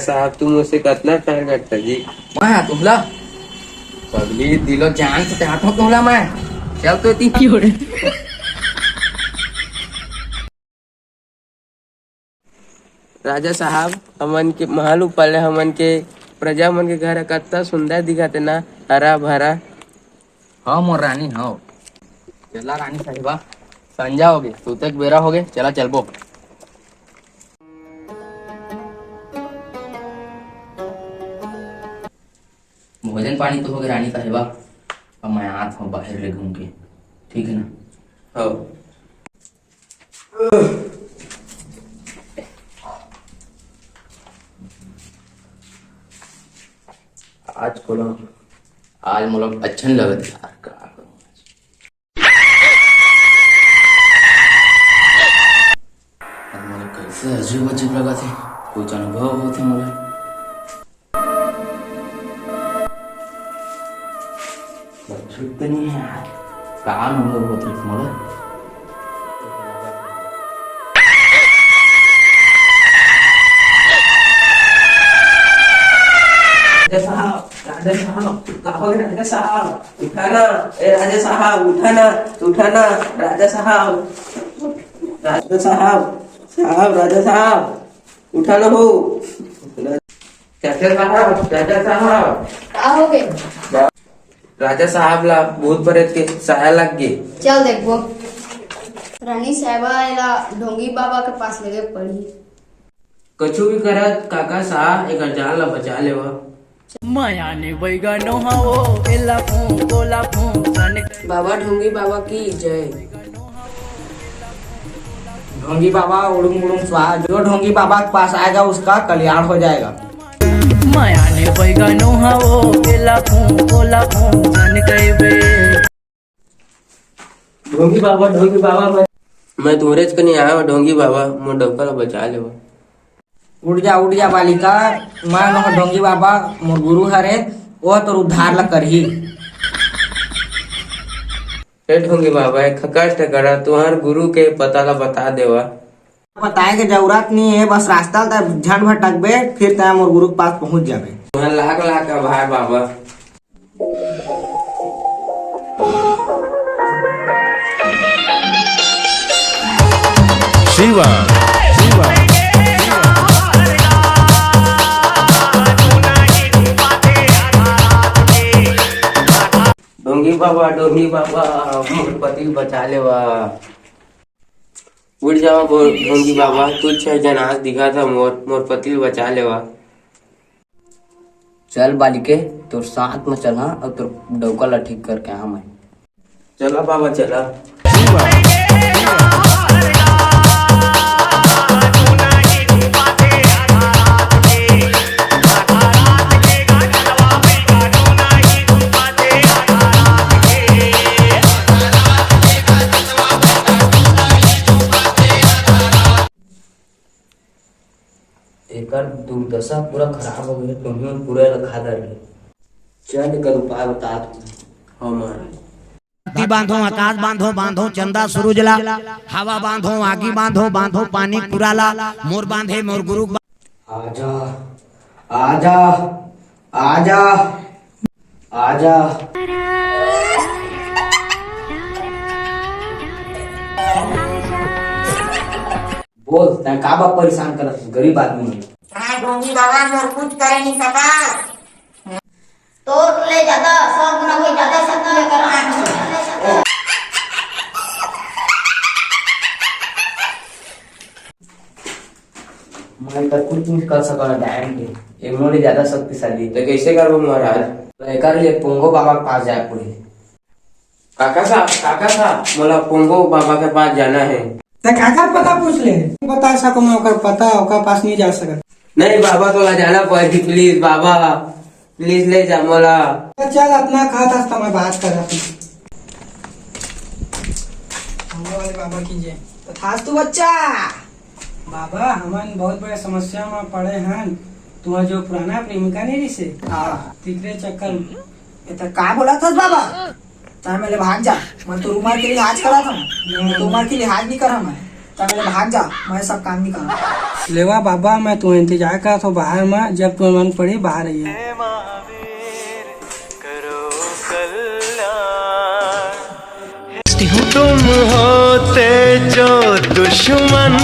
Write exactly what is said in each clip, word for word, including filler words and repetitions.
साहब, तुम उससे कितना प्यार करता जी? मैं तुमला पगली दिलो जान से चाहता हूँ तुमला मैं। चल तो इतनी राजा साहब, हमन के महल ऊपर ले हमन के प्रजा मन के घर ह कतना सुंदर दिखत हे ना, हरा भरा। हाँ मोर रानी, हाँ। चला रानी साहिबा, संझा होगे, सुते के बेरा होगे, चला चलबो। भोजन पानी तो होगे रानी साहिबा, अब मैं आत हूँ बाहर ले घूम के, ठीक है ना? हाँ। आज को ना, आज मतलब अच्छा नहीं लगत यार, का करूं आज? अब मोला कैसे अजीब अजीब लगत हे, कुछ अनुभव होत हे मोला। कुछ तो नहीं है यार, का अनुभव होत रहिस मोला? राजा साहब, राजा साहब, का हो गया राजा साहब? उठा ना, ए राजा साहब, उठा ना, उठा ना, राजा साहब, राजा साहब, साहब, राजा साहब, उठा ना हो। राजा साहब, राजा साहब। का हो गए? राजा साहब ला भूत प्रेत के साया लग गे। चल देखबो। रानी साहबा एला ढोंगी बाबा के पास लेगे पड़ी। कछु भी करत काका साहब, एकर जान ला बचा लेवा। माया ने बैगनो हवो, एला फूंक, ओला फूंक, जाने बाबा ढोंगी बाबा की जय। ढोंगी बाबा उड़ुम उड़ुम स्वाहा, जो ढोंगी बाबा के पास आएगा उसका कल्याण हो जाएगा। माया ने बैगनो हवो, एला फूंक, ओला फूंक, जाने कहिबे। ढोंगी बाबा, ढोंगी बाबा, मैं, मैं तुम्हरेच कनी आया हूँ, ढोंगी बाबा, मोर डौका ला बचा लेवा। उठ जा, उठ जा बालिका, मैं हूँ ढोंगी बाबा, मोर गुरु हरे, वो तोर उद्धार ला करही। हे ढोंगी बाबा, एक कष्ट करा, तुम्हार गुरु के पता ला बता देवा। बताए के जरूरत नहीं है, बस रास्ता ल तैं झन भटकबे, फिर तैं मोर गुरु के पास पहुंच जाबे। तुम्हार लाख लाख आभार बाबा। शिवा, शिवा। ढोंगी बाबा, ढोंगी बाबा, मोर पति ल बचा लेवा। उठ जावा ढोंगी बाबा, तू छह जनास दिखा था मोर, मोर पति ल बचा लेवा। चल बालिके, तोर साथ में चला और तोर डौका ला ठीक करके आ मैं। चला बाबा, चला। एकर दुर्दशा पूरा खराब हो गई, तुम्हें पूरा रखा दर। चल, एकर उपाय बता तू। हाँ महाराज। धरती बांधो, आकाश बांधो, बांधो चंदा सूरज ला, हवा बांधो, आगी बांधो, बांधो पानी पूरा ला, मोर बांधे, मोर गुरु बा- आजा, आजा, आजा, आजा। बोल, तैं का बा परेशान करत हस, गरीब आदमी हस। हाँ, ढोंगी बाबा, मोर कुछ करे नहीं सकस। तोर ले ज्यादा सौ गुना कोई ज्यादा शक्ति लेकर आए हैं। मैं तो कुछ नहीं कर सका डायन के, ये मोर ले ज्यादा शक्तिशाली। तो कैसे करबो महाराज? तो एकर लिए पोंगो बाबा के पास जाए पड़ी। काका साहब, काका साहब, मोला पोंगो बाबा के पास जाना है। तैं काकर पता पूछ ले? बता सको मैं ओकर पता, ओकर पास नहीं जा सकत। नहीं बाबा, तोला जाना पड़ही, please बाबा, please ले जा मोला। चल, अतना कहत हस त मैं बात करत हूँ। भोले वाले बाबा की जय। तथास्तु बच्चा। बाबा, हमन बहुत बड़े समस्या में पड़े हन। तुम्हार जो पुराना प्रेमिका नहीं रहिसे, हाँ। तिकरे चक्कर में। ए, त का बोलत हस बाबा? तैं मेले भाग जा, मैं तो उमर के लिहाज करत हूँ, मैं तो उमर के लिहाज नहीं करत मैं। तब ले भाग जा, मैं सब काम निकाल। लेवा बाबा, मैं तुम्हें इंतजार करत हूँ बाहर में, जब तुम्हें मन पड़ी बाहर आइए। तुम होते जो दुश्मन,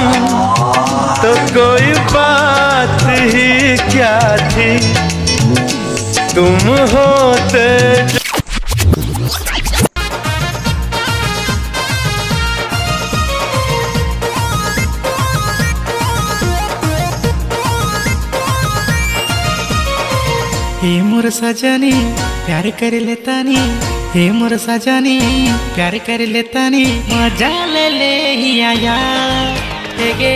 तो कोई बात ही क्या थी। तुम होते जो हे मोर सजनी, प्यार कर लेतानी। हे मोर सजनी, प्यार कर लेतानी। मजा ले ले हिया या। एगे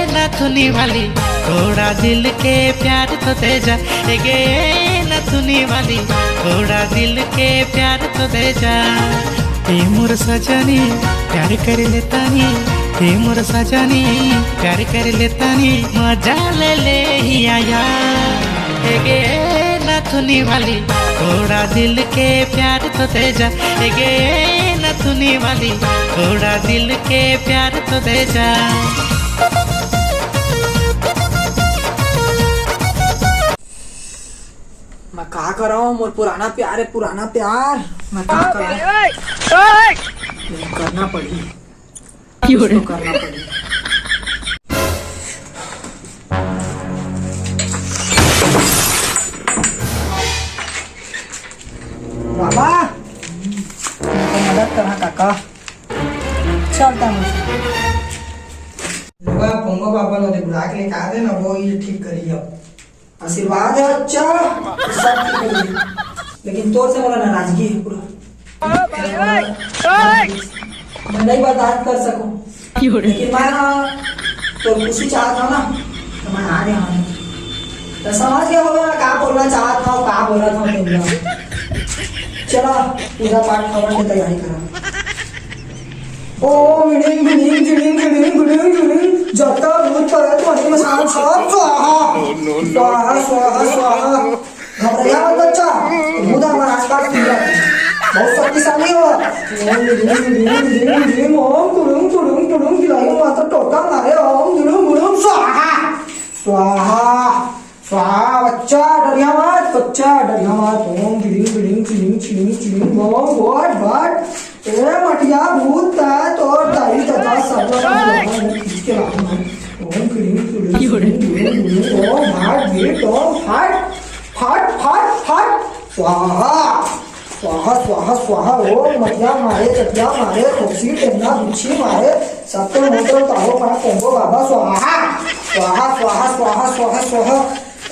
नथुनी वाली, थोड़ा दिल के प्यार तो दे जा। एगे नथुनी वाली, थोड़ा दिल के प्यार तो दे जा। हे मोर सजनी, प्यार कर लेतानी। हे मोर सजनी, प्यार कर लेतानी। मजा ले ले हिया या। एगे नथुनी वाली, थोड़ा दिल के प्यार तो दे जा। एगे नथुनी वाली, थोड़ा दिल के प्यार तो दे जा। मैं का करंव, मोर पुराना प्यार हे, पुराना प्यार। मैं का करंव? ये करना पड़ही। कुछ तो करना पड़ही। बाबा, मदद करहा काका। चलता हूँ। बाबा, पोंगो बाबा ला बुला के लेके आ देना, वो ये ठीक करी अब। आशीर्वाद हे बच्चा, तो सब ठीक हो जाही। लेकिन तोर से मोला नाराजगी हे पूरा। मैं नहीं बर्दाश्त कर सकूं। लेकिन मैं ना तोर खुशी चाहत हंव ना, तो मैं आ गया हूँ। तो समझ गया होगा ना, का बोलना चाहत हंव, का बोलत हंव तुमला। चला, पूजा पाठ हवन के तैयारी करा। ओम इडिंग बिडिंग चिडिंग चिडिंग बिडिंग चिडिंग। जतका भूत प्रेत मनी मसान सब स्वाहा। स्वाहा, स्वाहा, स्वाहा। घबराया मत बच्चा, भूत हमारे आसपास घूम रहा है। बहुत शक्तिशाली हो। ओम इडिंग बिडिंग चिडिंग चिडिंग। ओम कुडुम कुडुम कुडुम। गिलाई माता टोका मारे। ओम जुडुम गुडुम स्वाहा। स्वाहा। स्वाहा, बच्चा, डरिया मत, बच्चा, डरिया मत। ओम बिडिंग बिडिंग चिडिंग चिडिंग चिडिंग बम बट बट। ए मटिया भूत ता तोर दाई ददा सब खींच के लाऊं मैं। ओम बिडिंग बिडिंग चिडिंग बिडिंग बिडिंग। ओम भाट भीट ओम फाट फाट फाट फाट। स्वाहा। स्वाहा, स्वाहा, स्वाहा। ओम मटिया मारे, चटिया मारे, खोपसी, टेंगा, गुच्छी मारे, सबके मंत्र उतारो, मैं पोंगो बाबा स्वाहा। स्वाहा, स्वाहा, स्वाहा, स्वाहा, स्वाहा।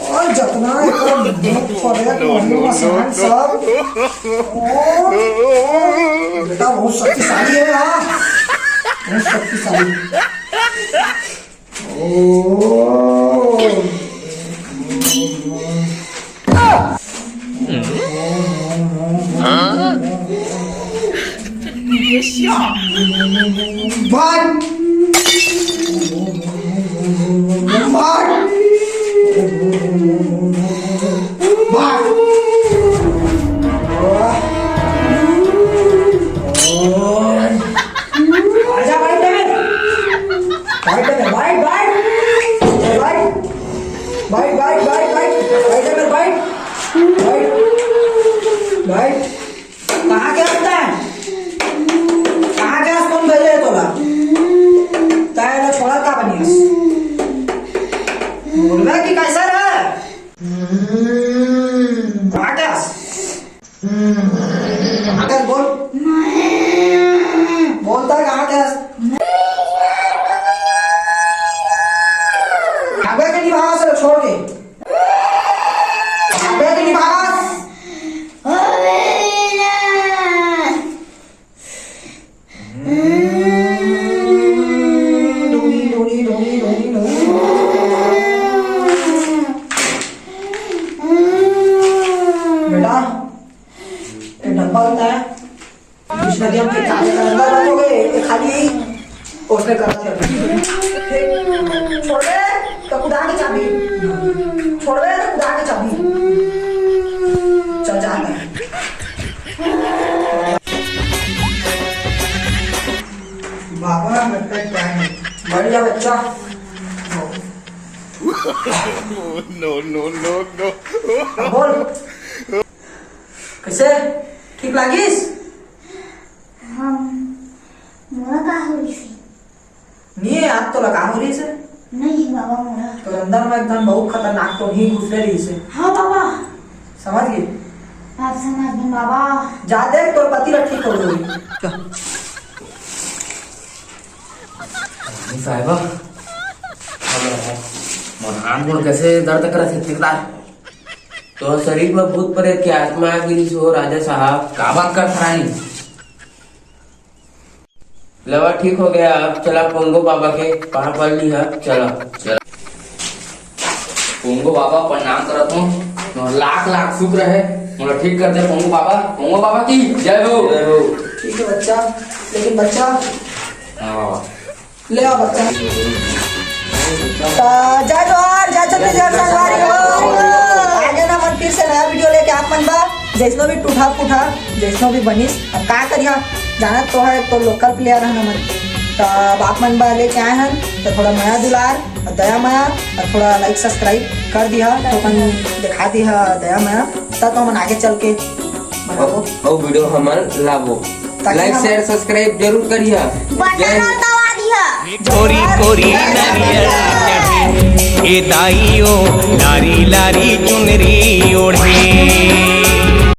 और जतना एकर भूत प्रेत मनी मसान सब। ओम। बेटा बहुत शक्तिशाली है यार, बहुत शक्तिशाली। ओम। भाग। भाग। भाग। आजा, बैठ जा। बैठ जा, बैठ, बैठ। ए, बैठ। बैठ, बैठ, बैठ, बैठ। बैठ जा, बैठ। बैठ। बैठ। कहाँ के आता है? कहाँ के आस कौन भेजे है तोला? तैं एला छोड़ा का बनियस? बोलबे कि कैसे रे? कहाँ के आस? कहाँ के आस बोल। बोलता है कहाँ के आस? भागबे कि नहीं भागस छोड़ के? भागबे कि नहीं भागस? बेटा, ये डब्बा होता है। पिछला दिन के चाबी का अंदर रखोगे, ये खाली ही उसने कर दिया। छोड़ दे तो खुदा की चाबी, छोड़ दे तो खुदा की चाबी। चल जाते हैं। बाबा, लगता है क्या है? No, no, no, no. बोल, कैसे? ठीक लागिस? हम, मोला का हो रही से? नहीं, आज तो लगा हो रही से। नहीं बाबा, मोला। तो अंदर में एकदम बहुत खतरनाक तो ही घुसले रही से। हाँ बाबा। समझ गई? आप समझ गए बाबा। जा देख, तोर पति ला ठीक हो गई। साहिबा, मोर हाथ गोड़ कैसे दर्द करत हे, ठीक ला? तो शरीर में भूत प्रेत के आत्मा आ गिरी हो, राजा साहब। का बात कर, रानी? लेवा, ठीक हो गया, अब चला पोंगो बाबा के पाँव पड़ ली है, चला। चला। पोंगो बाबा, प्रणाम करत हूँ, मोर लाख लाख शुक्र है, मोला ठीक कर दे पोंगो बाबा। पोंगो बाबा की जय हो। जय हो। ठीक है बच्चा, लेकिन बच्चा, हाँ बाबा। ले आओ बच्चा। त जय जोहार, जय छत्तीसगढ़ संगवारी हो। आगे ना मन फिर से नया वीडियो लेके आप मन बा। जैसनो भी टूटा फूटा, जैसनो भी बनिस, अब का करिया, जानत तो है तो लोकल प्लेयर है ना मन। त अब आप मन बा लेके आए हन, तो थोड़ा मया दुलार और दया मया और थोड़ा लाइक सब्सक्राइब कर दिया, तो अपन दिखा दिया दया मया, तब तो हमन आगे चल के बनाबो। अउ वीडियो हमन लाबो। ताकि लाइक, हम शेयर, सब्सक्राइब जरूर करिहा। बटन जय हिंद। दबा दिहा। कोरी कोरी नरियर चढ़े, ए दाइयो, लारी लारी चुनरी ओढ़े।